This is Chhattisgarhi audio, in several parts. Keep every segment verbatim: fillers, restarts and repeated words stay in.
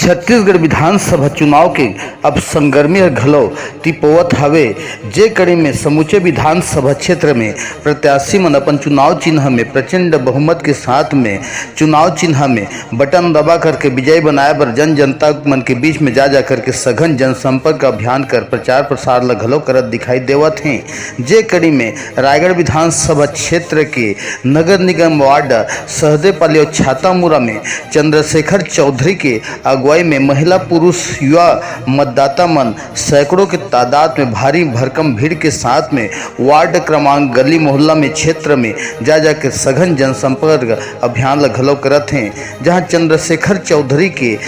छत्तीसगढ़ विधानसभा चुनाव के अब संगरमी ह घलो तिपोवत हवे, जे कड़ी में समूचे विधानसभा क्षेत्र में प्रत्याशी मन अपन चुनाव चिन्ह में प्रचंड बहुमत के साथ में चुनाव चिन्ह में बटन दबा करके विजयी बनाए बर जन जनता मन के बीच में जा जा करके सघन जनसंपर्क अभियान कर प्रचार प्रसार ल घलो करत दिखाई देवत हें। जे कड़ी में रायगढ़ विधानसभा क्षेत्र के नगर निगम वार्ड सहदेपाली और छातामुरा में चंद्रशेखर चौधरी के अगुवाई में महिला पुरुष युवा मतदाता मन सैकड़ों के तादाद में भारी भरकम भीड़ के साथ में वार्ड क्रमांक गली मोहल्ला में क्षेत्र में जा जा के सघन जनसंपर्क अभियान ल घलो करत हें, जहां चंद्रशेखर चौधरी के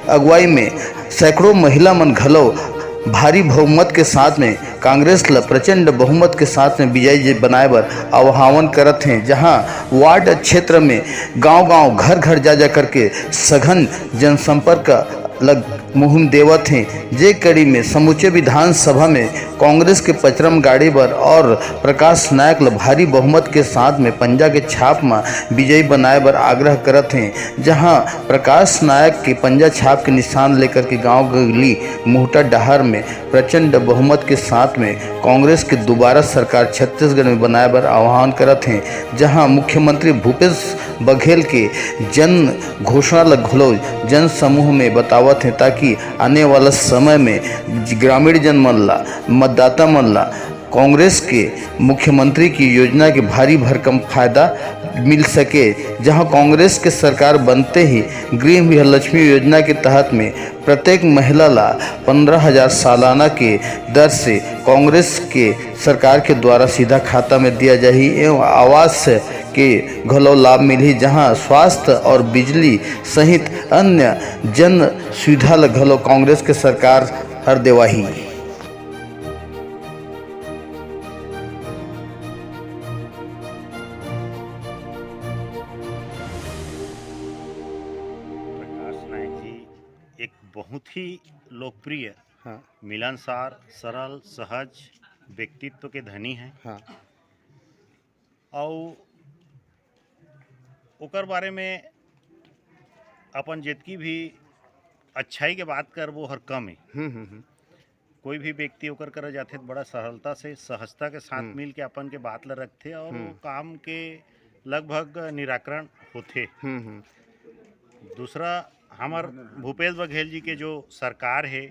अगुवाई में सैकड़ों महिला मन घलो भारी बहुमत के साथ में कांग्रेस ल प्रचंड बहुमत के साथ में विजयी बनाए बर आह्वान करत हें, जहां वार्ड क्षेत्र में गांव-गांव, घर-घर जा जा करके सघन जनसंपर्क ल मुहिम देवत हें, जे कड़ी में समूचे विधानसभा में कांग्रेस के पचरम गाड़ी बर और प्रकाश नायक ल भारी बहुमत के साथ में पंजा के छाप म विजयी बनाए बर आग्रह करत हें, जहां प्रकाश नायक के पंजा छाप के निशान लेकर के गांव गली मुहटा डहार में प्रचंड बहुमत के साथ में कांग्रेस के दोबारा सरकार छत्तीसगढ़ में बनाए बर आह्वान करत हें, जहां मुख्यमंत्री भूपेश बघेल के जन घोषणा ल घलो जन समूह में बतावत हें, ताकि आने वाला समय में ग्रामीण जन मन ला, मतदाता मन ला कांग्रेस के मुख्यमंत्री की योजना के भारी भरकम फायदा मिल सके, जहां कांग्रेस के सरकार बनते ही गृह लक्ष्मी योजना के तहत में प्रत्येक महिला ला पंद्रह हजार सालाना के दर से कांग्रेस के सरकार के द्वारा सीधा खाता में दिया जाही एवं आवास के घलो लाभ मिलही, जहां स्वास्थ्य और बिजली सहित अन्य जन सुविधा ल घलो कांग्रेस के सरकार हर देवाही। प्रकाश नायक जी एक बहुत ही लोकप्रिय, हाँ। मिलनसार, सरल, सहज व्यक्तित्व के धनी हैं। हाँ। अउ ओकर बारे में अपन जेतकी भी अच्छाई के बात करबो, हर कम हे। हम्म, हम्म, हम्म। कोई भी व्यक्ति ओकर करा जाथे, त बड़ा सरलता से, सहजता के साथ हम्म। मिल के अपन के बात ल रखथे और वो हम्म। काम के लगभग निराकरण होथे। हम्म, हम्म। दूसरा, हमर भूपेश बघेल जी के जो सरकार हे,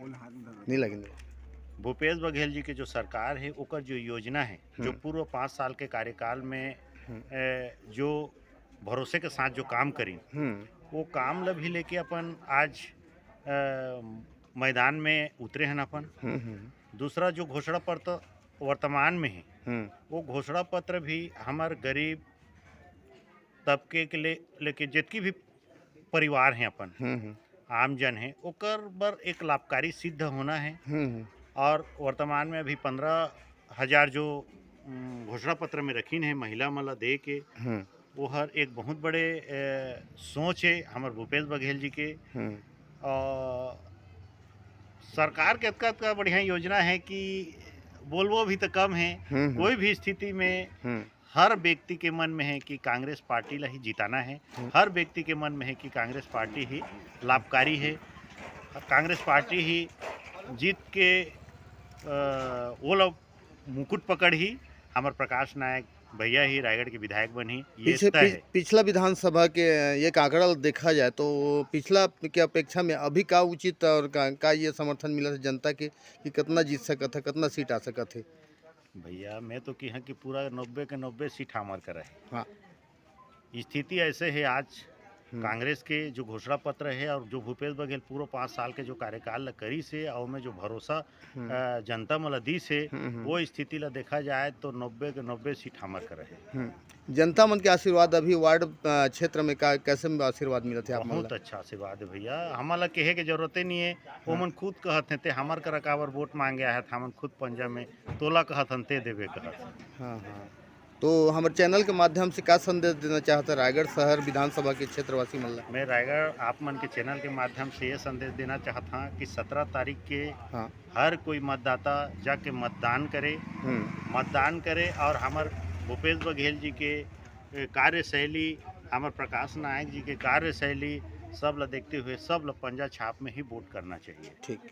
नहीं लगे, नहीं लगे। भूपेश बघेल जी के जो सरकार हे, ओकर जो योजना हे, जो हम्म। पूर्व पाँच साल के कार्यकाल में, हम्म। ए, जो भरोसे के साथ जो काम करिन, हम्म। वो काम ल भी लेके अपन आज, अ, मैदान में उतरे हन अपन। हम्म, हम्म। दूसरा, जो घोषणा पत्र वर्तमान में हे, हम्म। वो घोषणा पत्र भी हमर गरीब तबके के ले, लेके जेतकी भी परिवार हे अपन, हम्म, हम्म। आम जन हे, ओकर बर एक लाभकारी सिद्ध होना हे। हम्म, हम्म। और वर्तमान में अभी पन्द्रह हजार जो, उम, घोषणा पत्र में रखिन हे महिला मन ला दे के, हम्म। वो हर एक बहुत बड़े, ए, सोच हे हमर भूपेश बघेल जी के। हम्म। और सरकार के अतका, अतका बढ़िया योजना हे कि बोलबो भी तो कम हे। हम्म, हम्म। कोई भी स्थिति में हम्म। हर व्यक्ति के मन में हे कि कांग्रेस पार्टी ला ही जिताना हे, हम्म। हर व्यक्ति के मन में हे कि कांग्रेस पार्टी ही लाभकारी हे, कांग्रेस पार्टी ही जीत के, अ, वो लोग मुकुट पकड़ही, हमर प्रकाश नायक भैया ही रायगढ़ के विधायक बनही, ये पीछे तय पि-, हे। पिछला विधानसभा के एक आंकड़ा देखा जाए तो पिछला के अपेक्षा में अभी का उचित और का, का ये समर्थन मिला जनता के कि कितना जीत सकत हे, कितना सीट आ सकत हे? भैया, मैं तो किहा कि पूरा नब्बे के नब्बे सीट हमर करा हे। हाँ। स्थिति ऐसे हे आज, हम्म। कांग्रेस के जो घोषणा पत्र हे और जो भूपेश बघेल पूरा पाँच साल के जो कार्यकाल ला करिस हे और में जो भरोसा, हम्म। अ, जनता मन ला दिस हे, हम्म, हम्म। वो स्थिति ला देखा जाए तो नब्बे के नब्बे सीट हमर करा हे। हम्म। जनता मन के आशीर्वाद अभी वार्ड, अ, क्षेत्र में का, कैसे आशीर्वाद मिलत हे आप मन बहुत ला? अच्छा आशीर्वाद हे भैया, हमन ला कहे के जरूरते नहीं हे, हाँ। ओमन खुद कहत हे, "ते हमर करा काबर वोट मांगे आए हस, हमन खुद पंजा में तोला कहत हन, ते देबे कहत हन।" हाँ, हाँ। तो हमर चैनल के माध्यम से का संदेश देना चाहत हे रायगढ़ शहर विधानसभा के क्षेत्रवासी मन ला? मैं रायगढ़ आप मन के चैनल के माध्यम से ये संदेश देना चाहत हाँ कि सत्रह तारीख के हाँ। हर कोई मतदाता जाके मतदान करे, हम्म। मतदान करे और हमर भूपेश बघेल जी के, ए, कार्यशैली, हमर प्रकाश नायक जी के कार्यशैली, सब ला देखते हुए सब ला पंजा छाप में ही वोट करना चाहिए। ठीक।